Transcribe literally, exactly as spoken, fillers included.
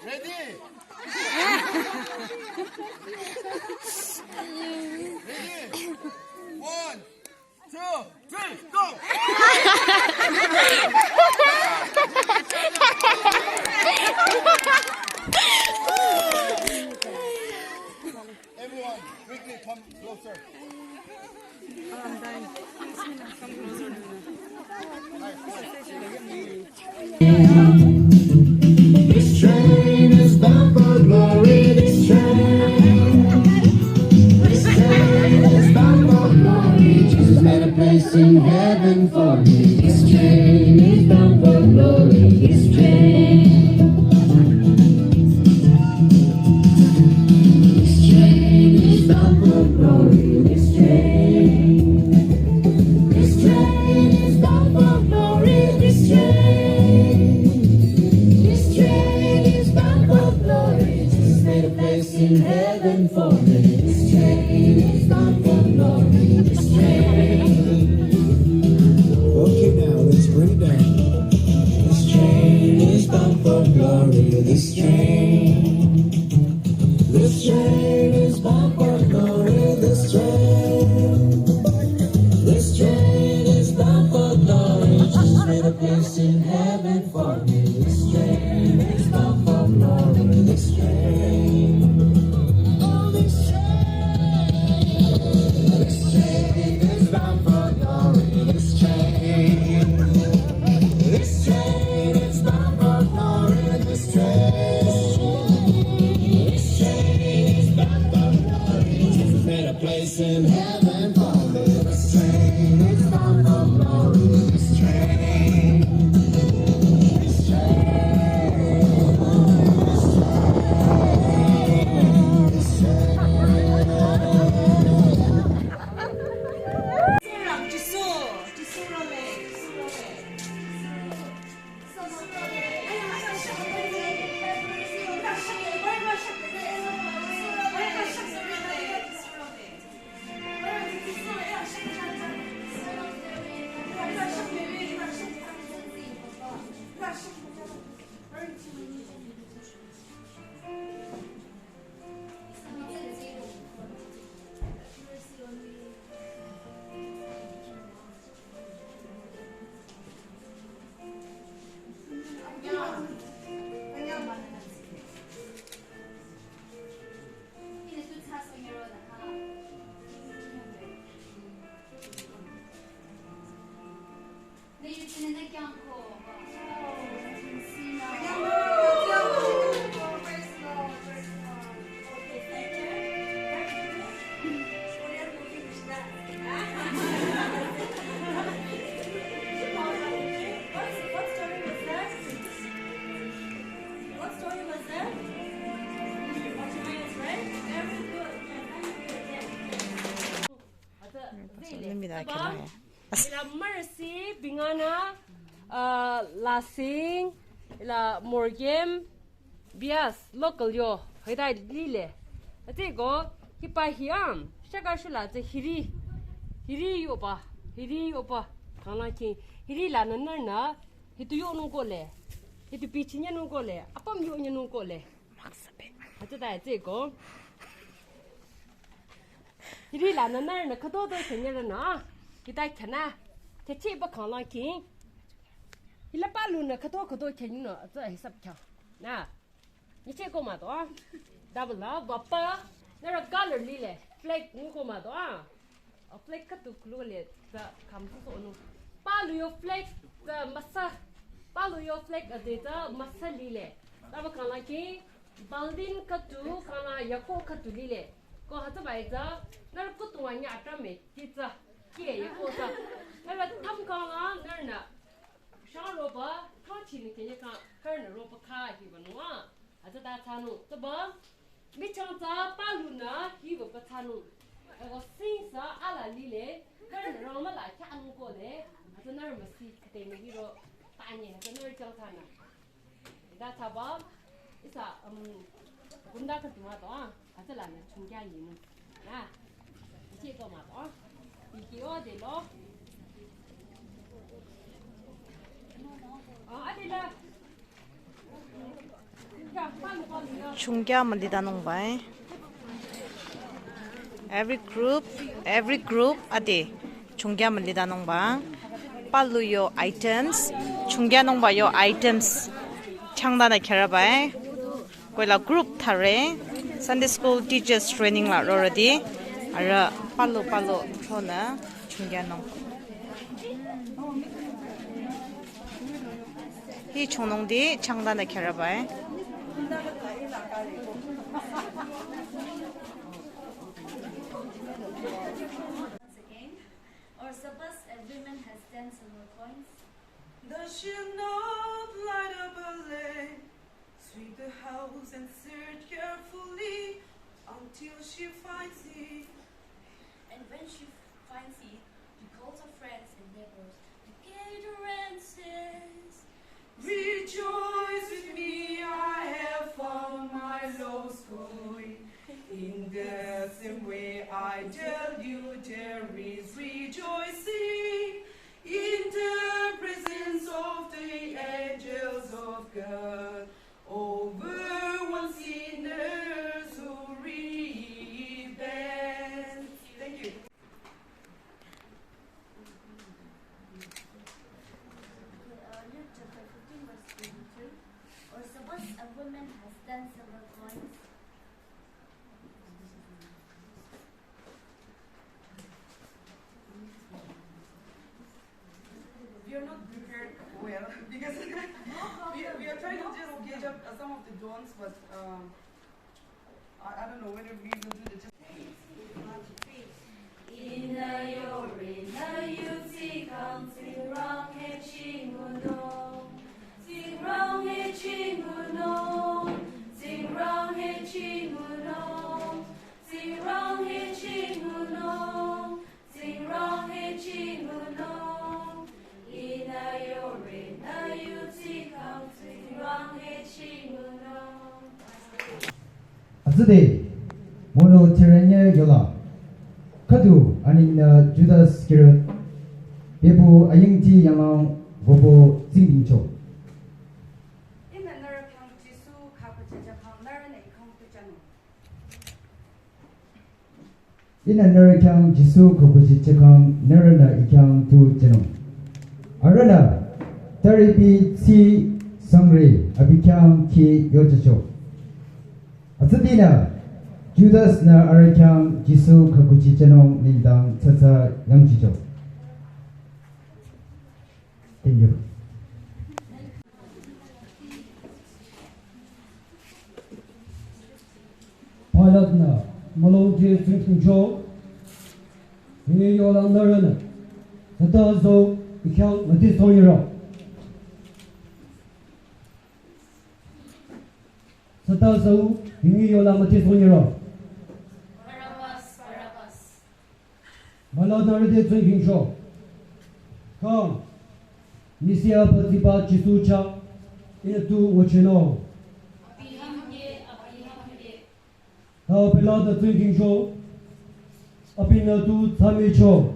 Ready? Ready? One, two, three, go! Everyone, quickly come closer. This train is bound for glory, this train. This train is bound for glory. Jesus made a place in heaven for me. This train is bound for glory, this train. This train is bound for glory, this train. This train is bound for glory, this train. This train is bound for glory. Jesus made a place in heaven for me. This train is bound for glory, this train. Okay, now let's bring it down. This train is bound for glory, this train. This train is bound for glory, this train. This train is bound for glory. Jesus made a place in heaven for me. This train is bound for glory, this train. Oh, this train. This train is bound for glory, this train. This train is bound for glory, this train. This train is bound for glory. Jesus made a place in heaven for me. This train is bound for glory, this train. This train. This train. This train. Ila Mercy, Bingana, uh, Lasing, ila Morgem, Bias, local yo, hidai lile. Ati ko, hipa hiam, shaka shula te hiri, hiri yoba, hiri yoba, kangla ki, hiri la na na na, hitu yo nung ko le, hitu pichi nya nung ko le, apam yo nya nung ko le. Ati dai te ko. Hiri la na na na kato do kenya na. Kita kena. Te chi ba kang lang ki. Hila pa lu na kato kato kenya na. Za hisap kya. Na. Ni che ko ma do. Double la ba pa. Na ra color li le. Flag ni ko ma do. A flag katu kulu le. Za kam su so no. Pa lu yo flag za masa. Pa lu yo flag a de za masa li le. Za ba kang lang ki. Baldin katu, kana yako katu lile. Ko hata bai za, nara kutu wa nya atra me, ki za, ki yako za. Nara tam kana, nara na. Sha roba, ka chi ni kenya ka, kar na roba ka hi ba nua. Hata da tanu, ta ba, mi chang za, pa lu na, hi ba pa tanu. Ko sing sa, ala lile, kar na rama la, kya anu ko le. Hata nara masi, kate me hiro. Tanye, hütsü nührü chang thsanü. Ida thsaba, ihsa, um, gunda kha dima to, ah, hütsülanü chungkya yinung. Na, iche to ma to, ah. Iki o de lo. Ah, ade la. Chungkya mülitanungba. Every group, every group ade chungkya mülitanungba. Palu yo items, chungkyanungba yo items changdanü khyüraba. Koila group thsare, Sunday school teachers training la rorüti. Arüh palu palu thronü chungkyanung. Hi chongnung di changdanü khyüraba. Once again, or suppose a woman has ten silver coins. Does she not light up a lamp, sweep the house, and search carefully until she finds it? And when she finds it, she calls her friends and neighbors together and says, "Rejoice with me, I have found my lost coin." In the same way, I tell you, there is rejoicing in the presence of the angels of God over one sinner who repents. Thank you. Uh, Luke chapter fifteen, verse twenty-three. Or suppose a woman has ten silver coins. We are not prepared well because we, we are trying to just gauge up, uh, some of the dons, but, um, I, I don't know whether we will do the just. Hütsüde, mono tiranye yola. Khüdu aningnü Judas Iskariot, bebu ayingti yanglang wübo tsingdhingcho. Ihnü nührü khyang Jisu khükuchicheh khang nührünü I khyang tu jünung. Ihnü nührü khyang Jisu khükuchicheh khang nührünü I khyang tu jünung. Arühnü taripi tsi sangre abi khyang khi yochacho. Hütsüdenü Judas-nü arüh khyang Jisu khükuchichehnung nengdang tsatsa yangchicho. Thank you. Pilate-nü mülung te tsingdhingcho, "Hingi yola nührünü tsüta zao I khyang müdhethsonyiro? Tsüta zao hingi yola müdhethsonyiro?" Barabbas, Barabbas. Mülungnü arüh te tsingdhingcho, "Kang, Mesia pütsiba Jisu chah Ihnü tu nguchinung?" Ta Pilate-nü tsingdhingcho, "Abinü tu thsamicho?"